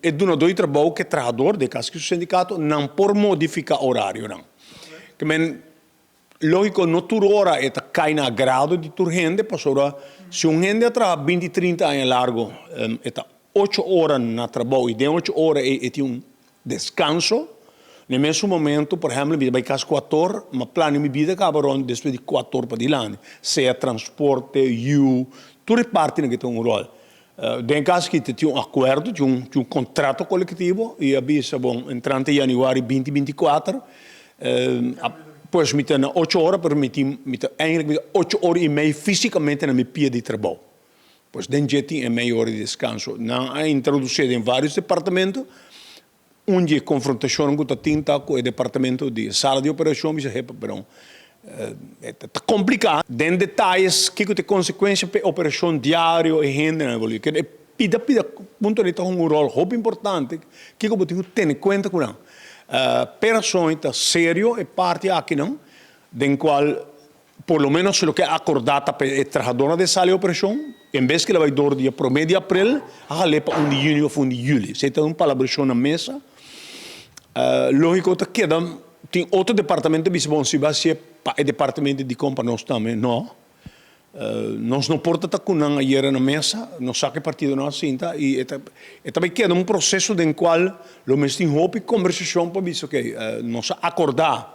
E dunadó di trabou ku e trahador, den kaso ku su sindikato, nan por modifiká orarionan. Ke men, lógiko no tur ora e ta kai na agrado di tur hende, pasobra si un hende a traha binti, trinta aña largu, e ta ocho ora na trabou i den ocho ora ei e tin un deskanso. Na e mesun momento, por ehèmpel, mi ta bai kas kuator, ma plania mi bida kaba rònt despues di kuator padilanti, sea transporte, yu, tur e partinan ke ta un ròl. Den e kas aki tin un akuerdo, tin un tin un kontrato kolektivo i a bisa bon entrante yanüari binti 24 pues mi ta na ocho ora pero mi tin mi ta eigenlijk mi ta ocho ora i mei físikamente na mi pia di trabou. Pues den dje tin e mei ora di deskanso. Nan a introdusé den vários departamento. Un di e konfrontashonnan ku ta tin ta ku e departamento di sala di operashon bisa hepa pero ta kompliká. Den detayes kiko ta e konsekuensia pa e operashon diario e hendenan evolui. Kende e pida pida punto ta hunga un ròl hopi importante kiko bo tin ku tene kuenta ku nan. P'e rason ta serio e parti akinan den kual Por lo menos loke a akordá ta pa e trahadónan den sala di operashon, en bes ku el a bai dor dia promé di aprel, a hal'é pa un di yüni òf un di yüli. Esei ta un palabrashon na mesa. Lógiko ta keda tin otro departamento ta bisa, bon, si bo hasié pa e departamento dikon pa nos tambe? No. Nos no por ta ta ku nan ayera na mesa, nos sa ku e partidonan a sinta i e ta e ta bai keda un proseso den kual lo mester tin hopi kombersashon pa bisa, okey, nos a akordá.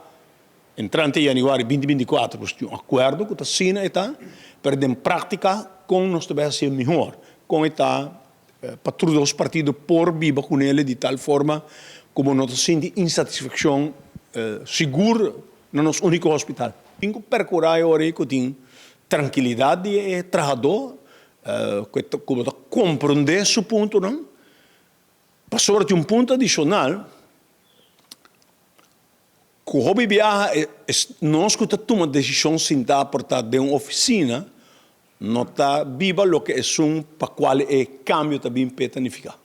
Entrante yanüari 2024 nos tin un akuerdo ku ta asina e ta, pero den práktika kon nos ta bai hasié mihor, kon e ta pa tur dos partido por biba kunele di tal forma ku bo no ta sinti insatisfakshon sigur na nos úniko hospital. Tin ku perkurá e ora ei ku tin trankilidat di e trahadó, ku bo ta komprondé su puntonan, pasobra tin un punto adishonal. Ku hopi biaha e nos ku ta tuma desishon sintá por ta den un ofisina no ta biba loke esun pa kual e kambio ta bin p'e ta nifiká.